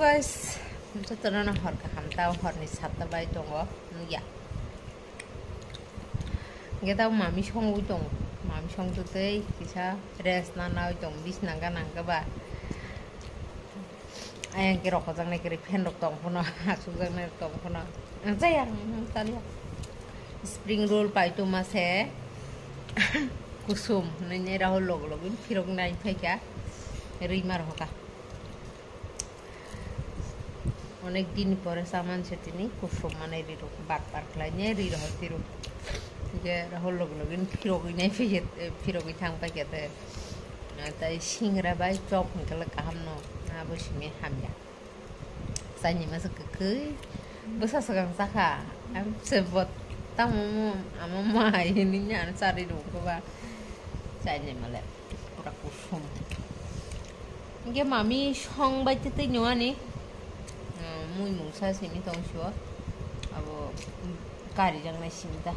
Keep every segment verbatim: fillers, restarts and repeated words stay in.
Guys, jotono no hor kaham, tao horni satta bai tongo, nukya. Hingke tao mami songwi tongo, mami songtwi tei kisa rest nanawi tongo, bisna gana hingke ba. Ayang ke rokojak nai kiri fan rok tong phano, asukjak nai tong phano. Ang jaya, ang taliya. Spring roll pai tuma se kusum, nini Rahul log log in phirok nai phaikha, rima rohoka. Onek din pore saman se tini kusum manai rirok bar bar khlai ne ri rohor tiro. Je Rahul log log in phirogwi nai phai, phirogwi thang paikha te. Tai singra bai chop hingkhe kaham no, abo simi hamya. Chaini masa kwkhwi bwsa swkang chakha. Am se bot tamo mo ama mai hinwi ano charwi rwkhe ba. Chaini male pura kusum. Hingke mami song bai tei tei nungani, mui mungsa simi tong sio. Abo kari jang nai simi ta.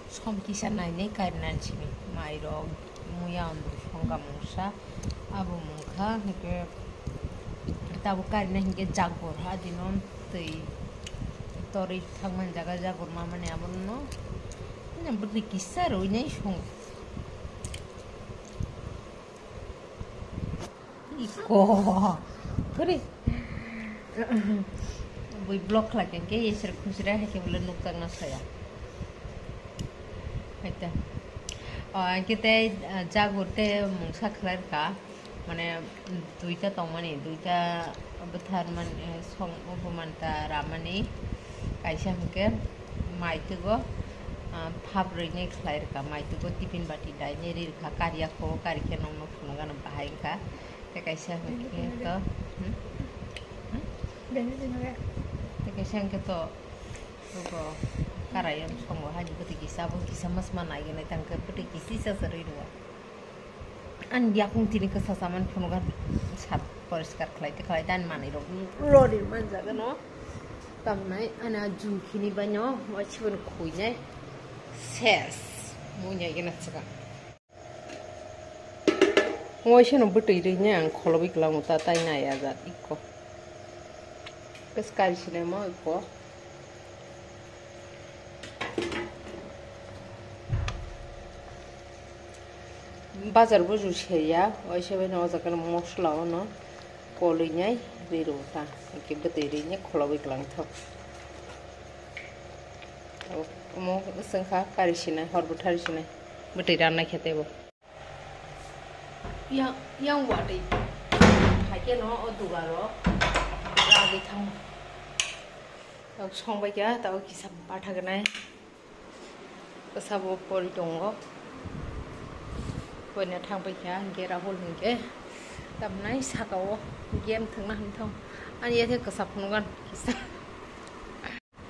Som kisa nai nai kari nan simi. Mai rok, muya ondro songka mungsa. Abo mungkha hingke tabo karina hingke jagur ha dino twi torwi thangmani jaga jagur mamani abono bwtwi kisa rwinai song. Iko kore bui block khlai khe hingke yesir khusira hai khe bole nukjakna saya. Haita. O, hingke tei, ah, jagur tei mungsa khlai rwkha. Mane, duita tongmani, duita bwthar man, eh, song, obo manta ramani. Kaisa hingke maitwgo, ah, phap rwinai khlai rwkha. Maitwgo tiffin bati dainai ri rwkha. Kari ya kho, kari khe nokno phunukgano bahai wngkha. Tei kaisa hingke to, hmm? Hmm? Tei kaisa hingke to, obo karai ang songo, hani bwtwi kisa, bo kisa mas ma nai gwnai tang khe bwtwi kisa sa sa rwi rwo. Ani yakung tini kasa saman phunukha sat poriskar khlai te khlai te ani manwi rok lori manjagano. Tamnai ani a jum khini baino waisibani khuinai ses. Muinya gena chwkang. Waisano bwtwi rwinai ang kholobwi kwlango ta tai naiya jat ikko. Bwskari sinai mo ikko. Bazar buju seya, waisa bai no o jaga no mosla o no kolwi nai ri rw ta, hwnkhe bwtwi ri nai kholobwi kwlang thok. Omo swngkha kari sinai, hor bwthar sinai, bwtwi rannai khe teibo. Yang, yang watwi haikhe no o dugaro ragwi thango. Tabuk songbaikha, tabuk kisa pathagnai. Bwsabo pori tongo. Boina thangbaikha, hinkhe Rahul hinkhe. Tabnai sakao game thwngna hinthong. Ani yathe kwsa phunugan kisa.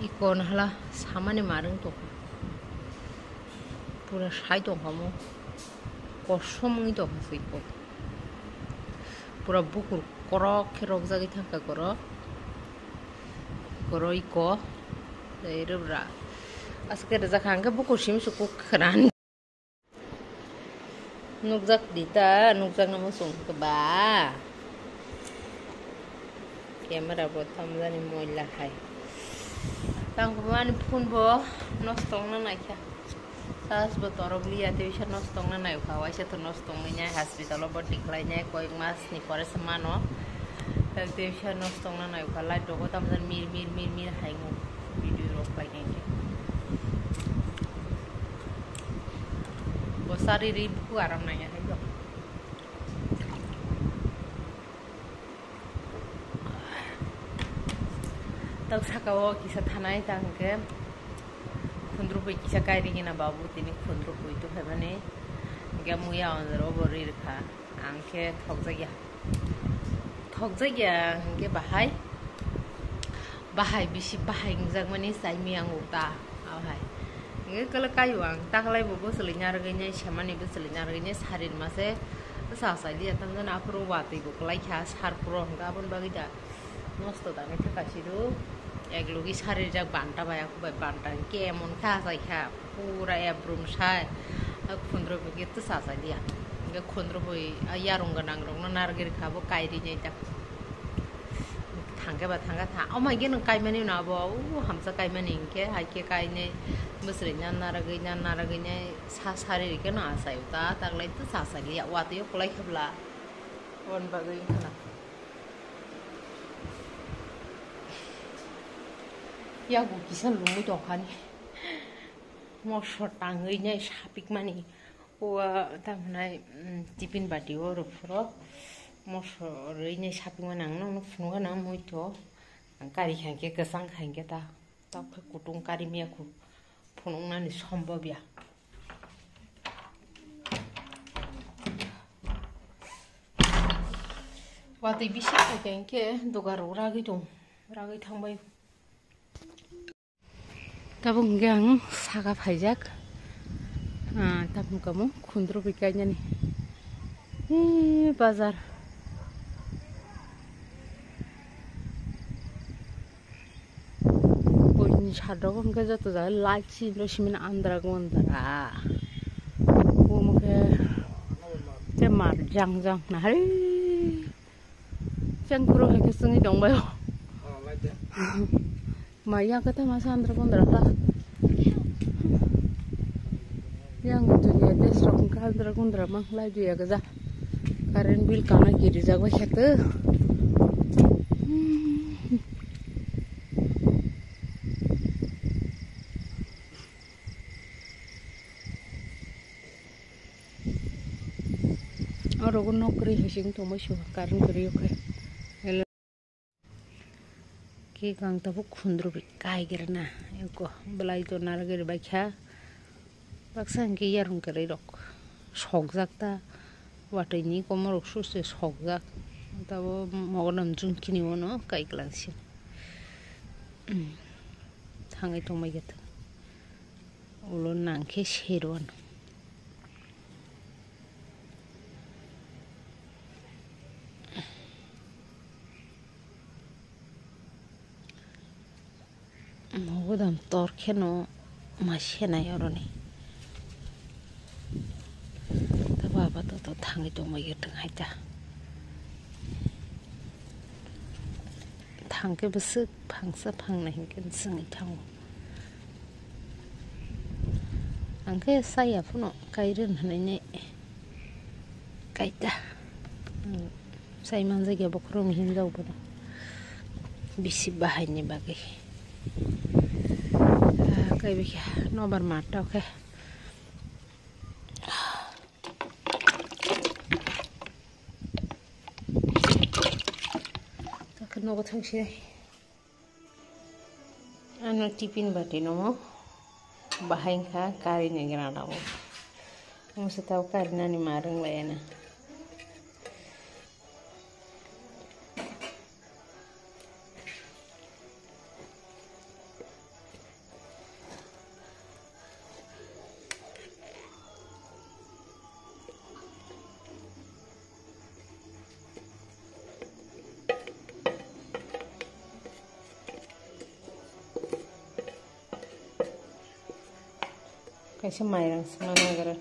Iko nahala samani marwng tongkha. Pura sai tongkha mo. Kosom wngwi tongkha se iko. Pura bukur korok khe rokjagwi thangkha goro. Goro iko. Tei rwbra. Aske rwjakha hwnkhe bukur simi se kuk khwna. Nukjak di ta, nukjakna muchung khe ba. Camera bo tamjani moila hai. Tang bo ani phone bo nosto wngna naikha. Charge bo torok liya, tei bisa nosto wngna naikha. Waisa to nosto wngwi nai hospital o bwrwi khlai nai koi mas ni pore se mano. Tei bisa nosto wngna naikha. Light rok bo tamjani mir mir mir mir hai wng video rok khlai nai khe. Bo sari ri buku aram nangya hai do. Tok saka o kisa thanai ta hwnkhe khundrupui kisa kairi gina babu tini khundrupui tuphaimani hwnkhe muya onjoro bo ri rwkha. Ang khe thokjakya. Thokjakya hwnkhe bahai, bahai bisi bahai wngjakmani chaimani ang uta, abohai. Hwnkhe kwlwk kaio ang taklai bo bwchwlwi narwgwinai, semani bwchwlwi narwgwinai, sarir mase bwsa achai liya, tamjani aphuru watwi bo kwlai kha, sar phuru hwnkhe aboni bagwi da. Nosto da naitha kaisiru, ek logi sarijak banta bai, aku bai banta hwnkhe emon khe achai kha, pura ebrum sai, a khundrupui khe tesa achai liya. Hwnkhe khundrupui a yarung gwnang rokno narwgwi rwkha, bo kairi nai ta. Thangkhe ba thangkha tha. Omo hinkhe nwng kaimani no abo, u hamsa kaimani hinkhe, haikhe kainai bwswrwi na naragwi na naragwi nai sa sari rikhe no achai ta, taklai to sa sari ya, watwi o kwlai khe bwla. Aboni bagwi wngkha na. Yago kisa lumwi tongkhani. Mosor tangwi nai sapikmani. Uwa tamo nai, mm, tiffin bati o rw phuru mosor rwi nai sapikmani ang nokno phunukha nang muitu. Ang kari kha hinkhe kwchang kha hinkhe ta. Tok khe kutung kari maya khu phunuknani sombobya. Watwi bisi khaikha hinkhe dugar rok ragwi tong, ragwi thangbai. Tabuk hinkhe ang saka phaijak. Ah, tabuk kamo khundro bai kainani. Ee, bazar. Boini sadrogo hwnkhe joto jaga light si, andra gondra. Omo khe tei mar jang jang nahari. Chengkuro hai khe chwngwi tongbaio. Maya khe tei masa andra gondra ta. Yang dunia des rok hwnkhe andra gondra mang lai duya gajak. Current bill kana kirijak bai khe tw. Oro o nok kwrwi hai se wng tongmani se current kwrwi o khe. Khe ang tabuk khundro bai kaigrana, eko belai to narwgwi rwbaikha. Baksa hinkhe yarwng kwrwi rok sokjak ta, watwi ni komo rok suse sokjak. Tabo mogodam jungkini ono kaiklang se thangwi tongbai khe ta. Ulo nangkhe serwan. Mogodam tor kheno ma senai oroni. Tabo aba to to thangwi tongbai khe thang hai ta. Thangkhe bwswk phangsa phangnai hinkhe swngwi thango. Ang khe chaya phano kairwn hwnwi nai kaita. Chai manjak ya bokhorok ni hinjak bono bisi bahai ni bagwi. Ah, kaibai khe nobar ma tok khe. Takhe nogo thang se. Ano tiffin bati no bahai wngkha kari ni gana rok. Ang se tabo kari nani ma rwnglai na. Kaisa mairang sima nagra.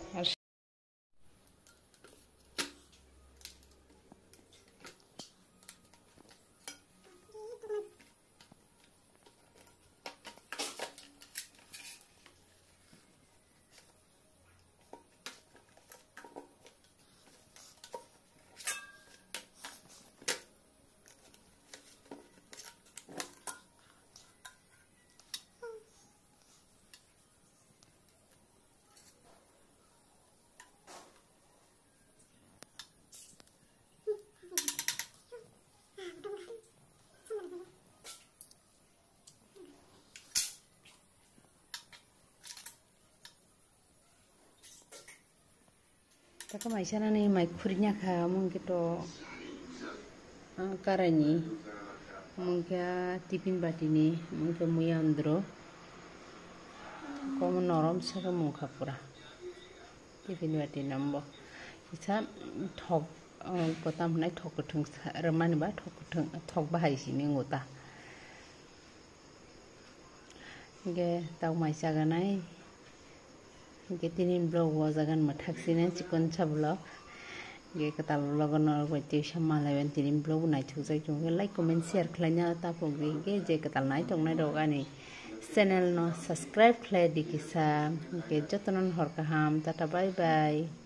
Taka mai sanani mai khurnya kha, omo hwnkhe to, ah, karaini, omo hwnkhe ah, tiffin batini, omo hwnkhe muya andro, komo norom saka mungkha pura. Tiffin bati nambo kisa thok, ah, kotam hwnai thok kwthwng sa-, rwmani ba thok kwthwng, thok bahai sini nguta. Hingke tau mai chaganai. Hingke tini vlog o jagan mwthak sini chikon sa vlog. Ge kwtal vlog no rwgwi twi sama laiben tini vlog bo naithok jai chungo. Like, comment, share khlaina tapok di. Ge je kwtal nai tongnai rok ani channel no subscribe khlai di kisa. Ge jotono hor kaham. Tata, bye bye.